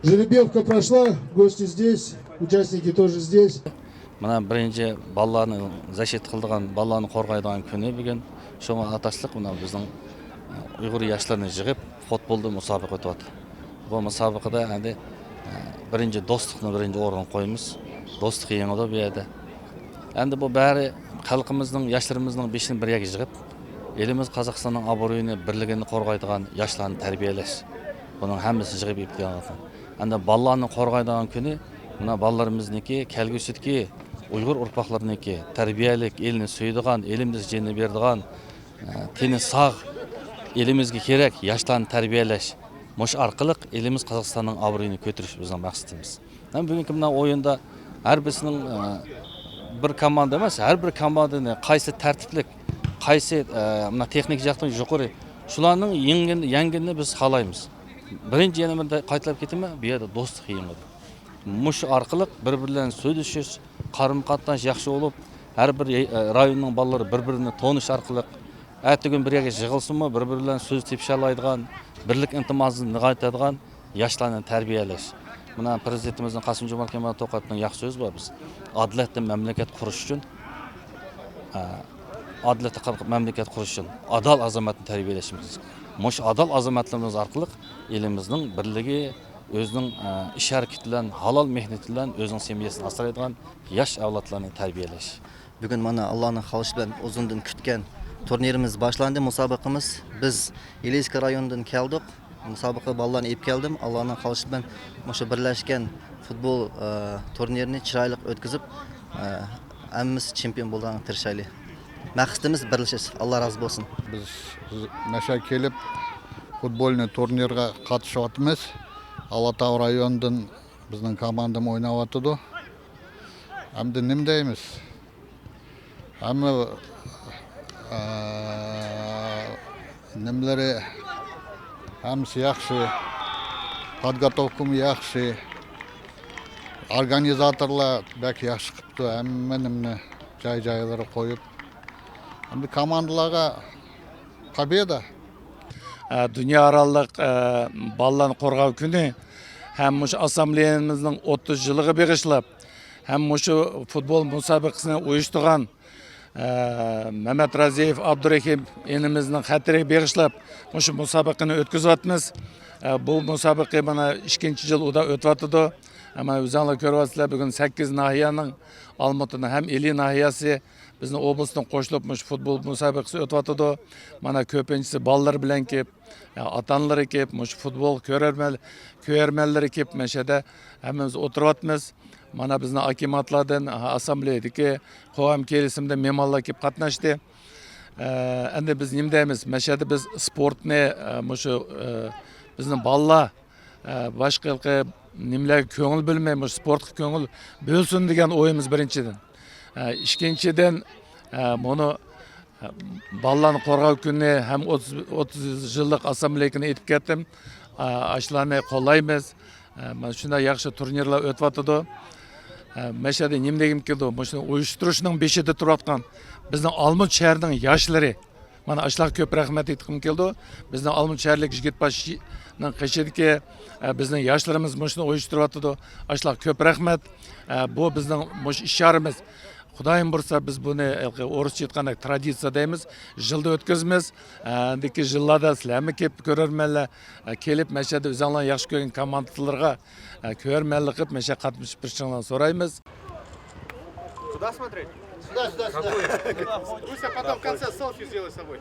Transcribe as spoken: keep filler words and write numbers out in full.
Жеребьевка прошла, гости здесь, участники тоже здесь. مانا بىرىنچى بالىلارنى زاشىت قىلىدىغان، بالىلارنى قورغايدىغان كۈنى بۈگۈن. شۇڭا ئاتاشلىق مانا بىزنىڭ ئۇيغۇر ياشلىرىنى يىغىپ، فۇتبولدا مۇسابىقە ئۆتۈۋاتىدۇ. بۇ مۇسابىقىدە ئەمدى بىرىنچى دوستلۇقنى بىرىنچى ئورۇنغا قويىمىز. دوستلۇق يېڭىدۇ بۇ يەردە. ئەمدى بۇ بەرى خەلقىمىزنىڭ، ياشلىرىمىزنىڭ بېشىنى بىر يەرگە يىغىپ، ئېلىمىز قازاقىستاننىڭ ئابرۇيىنى، بىرلىكىنى قورغايدىغان ياشلارنى تەربىيەلەش. بۇنىڭ ھەممىسىنى يىغىپ ئېلىپ، ئەمدى بالىلارنى قورغايدىغان كۈنى، مانا بالىلىرىمىزنىڭكى، كەلگۈسىدىكى ئۇيغۇر ئۇرپاقلىرىنىڭكى تەربىيەلىك، ئېلىنى سۆيىدىغان، ئېلىمىزگە جېنىنى بېرىدىغان، ئە، تېنى ساغ، ئېلىمىزگە كېرەك ياشلارنى تەربىيەلەش. مۇشۇ ئارقىلىق ئېلىمىز قازاقىستاننىڭ ئابرۇيىنى كۆتۈرۈش بىزنىڭ مەقسىتىمىز. ھەم بۈگۈنكى مۇنداق ئويۇندا ھەر بىرسىنىڭ، ئە، بىر كوماندا ئەمەس، ھەر بىر كوماندىنى قايسى تەرتىپلىك، قايسى، ئە، مۇنداق تېخنىكا جەھەتتىن يۇقىرى، شۇلارنىڭ يېڭىگىنى، يەڭگىنىنى بىز خالايمىز. بىرىنچى يەنە بىر قايتىلاپ كېتىمەن، بۇ يەردە دوستلۇق يېڭىدۇ. مۇشۇ ئارقىلىق بىر-بىرى بىلەن سۆزلىشىش، قارىمۇ قاتناش ياخشى بولۇپ، ھەر بىر، ئە، رايوننىڭ بالىلىرى بىر-بىرىنى تونۇش ئارقىلىق، ئەتىگۈن بىر يەرگە يىغىلسىمۇ، بىر-بىرى بىلەن سۆز تېپىشالايدىغان، بىرلىك ئىنتىماسىنى نىغايىتىدىغان ياشلارنى تەربىيەلەش. مانا پىرېزىدېنتىمىزنىڭ قاسىم جومارت كېمال توقايېۋنىڭ ياخشى سۆزى بار، بىز ئادالەتتە مەملىكەت قۇرۇش ئۈچۈن، ئە، ئادالەتتە قىلىپ مەملىكەت قۇرۇش ئۈچۈن ئادال ئازامەتنى تەربىيەلەشىمىز. مۇشۇ ئادال ئازامەتلىرىمىز ئارقىلىق ئېلىمىزنىڭ بىرلىكى، ئۆزىنىڭ، ئە، ئىش ھەرىكىتى بىلەن، ھالال مېھنىتى بىلەن ئۆزىنىڭ سەمىيەسىنى ئاسرايدىغان ياش ئەۋلادلارنى تەربىيەلەش. بۈگۈن مانا ئاللانىڭ خاھىشى بىلەن ئۇزۇندىن كۈتكەن تۇرنىرىمىز باشلاندى، مۇسابىقىمىز. بىز يېلىنسكى رايونىدىن كەلدۇق. مۇسابىقىگە بالىلارنى ئېلىپ كەلدىم. ئاللانىڭ خاھىشى بىلەن مۇشۇ بىرلەشكەن فۇتبول، ئە، تۇرنىرىنى چىرايلىق ئۆتكۈزۈپ، ئە، ھەممىمىز چېمپىيون بولىدىغانغا تىرىشايلى. مەقسىتىمىز بىرلىشىش. ئاللا رازى بولسۇن. بىز مەشەگە كېلىپ، فۇتبولنى تۇرنىرغا قاتنىشىۋاتىمىز. ئالاتاغ رايونىدىن بىزنىڭ كوماندىمۇ ئويناۋاتىدۇ. ئەمدى نېمە دەيمىز؟ ھەممە، ئە، نېمىلىرى ھەممىسى ياخشى. پودگوتوۋكىمۇ ياخشى. ئورگانىزاتورلار بەك ياخشى قىپتۇ. ھەممە نېمىنى جاي-جايلىرىغا قويۇپ. ئەمدى كوماندىلارغا پوبېدا. ئە، دۇنيا ئاراللىق، ئە، بالىلارنى قورغاو كۈنى ھەم مۇشۇ ئاسسامبلېيەمىزنىڭ ئوتتۇز يىلىغا بېغىشلاپ، ھەم مۇشۇ فۇتبول مۇسابىقىسىنى ئۇيۇشتۇرغان، ئە، مەمەت رازىيېۋ ئابدۇرېھىم ئىنىمىزنىڭ خاتىرىگە بېغىشلاپ، مۇشۇ مۇسابىقىنى ئۆتكۈزۈۋاتىمىز. ئە، بۇ مۇسابىقە مانا ئىككىنچى يىل ئۇدا ئۆتۈۋاتىدۇ. ئەمما ئۆزۈڭلار كۆرۈۋاتىسىلەر، بۈگۈن سەككىز ناھىيەنىڭ، ئالمۇتىنىڭ ھەم ئىلى ناھىيەسى، بىزنىڭ ئوبلاستتىن قوشۇلۇپ مۇشۇ فۇتبول مۇسابىقىسى ئۆتۈۋاتىدۇ. مانا كۆپىنچىسى بالىلىرى بىلەن كېلىپ، ئاتا-ئانىلىرى كېلىپ، مۇشۇ فۇتبول كۆرەرمەن-، كۆرەرمەنلىرى كېلىپ، مەشەدە ھەممىمىز ئولتۇرۇۋاتىمىز. مانا بىزنىڭ ئاكىماتلاردىن، ئاسسامبلېيەدىكى قوغام كېلىشىمدە مېھمانلار كېلىپ قاتناشتى. ئە، ئەمدى بىز نېمە دەيمىز؟ مەشەدە بىز سپورتنى، ئە، مۇشۇ، ئە، بىزنىڭ بالىلار، ئە، باشقا ھېلىقى نېمىلەرگە كۆڭۈل بۆلمەي، مۇشۇ سپورتقا كۆڭۈل بۆلسۇن دېگەن ئويىمىز بىرىنچىدىن. ئە، ئىككىنچىدىن، ئە، مۇنۇ، ئە، بالىلارنى قورغاو كۈنى ھەم ئوتتۇز، ئوتتۇز يىللىق ئاسسامبلېيكىنى ئېيتىپ كەتتىم. ئە، ئاشۇلارنى قوللايمىز. ئە، مانا شۇنداق ياخشى تۇرنىرلار ئۆتۈۋاتىدۇ. ئە، مەشەدە نېمە دېگۈم كېلىدۇ؟ مۇشۇنى ئۇيۇشتۇرۇشنىڭ بېشىدا تۇرۇۋاتقان بىزنىڭ ئالمۇت شەھىرىنىڭ ياشلىرى، مانا ئاشۇلارغا كۆپ رەھمەت ئېيتقۇم كېلىدۇ. بىزنىڭ ئالمۇت شەھەرلىك يىگىت باشنىڭ قېشىدىكى، ئە، بىزنىڭ ياشلىرىمىز مۇشۇنى ئۇيۇشتۇرۇۋاتىدۇ. ئاشۇلارغا كۆپ رەھمەت. ئە، بۇ بىزنىڭ مۇشۇ ئىش چارىمىز. خۇدايىم بۇيرۇسا، بىز بۇنى ھېلىقى ئورۇسچە ئېيتقاندا ترادىتسىيە دەيمىز. يىلدا ئۆتكۈزىمىز. ئە، ئەندىكى يىللاردا سىلەرمۇ كېلىپ كۆرەرمەنلەر، ئە، كېلىپ مەشەدە ئۆزۈڭلارنىڭ ياخشى كۆرگەن كوماندىلىرىغا، ئە، كۆرەرمەنلىك قىلىپ مەشەگە قاتنىشىپ بېرىشىڭلارنى سورايمىز. Куда смотреть? Сюда, сюда, сюда. Пусть я потом в конце селфи сделаю с собой.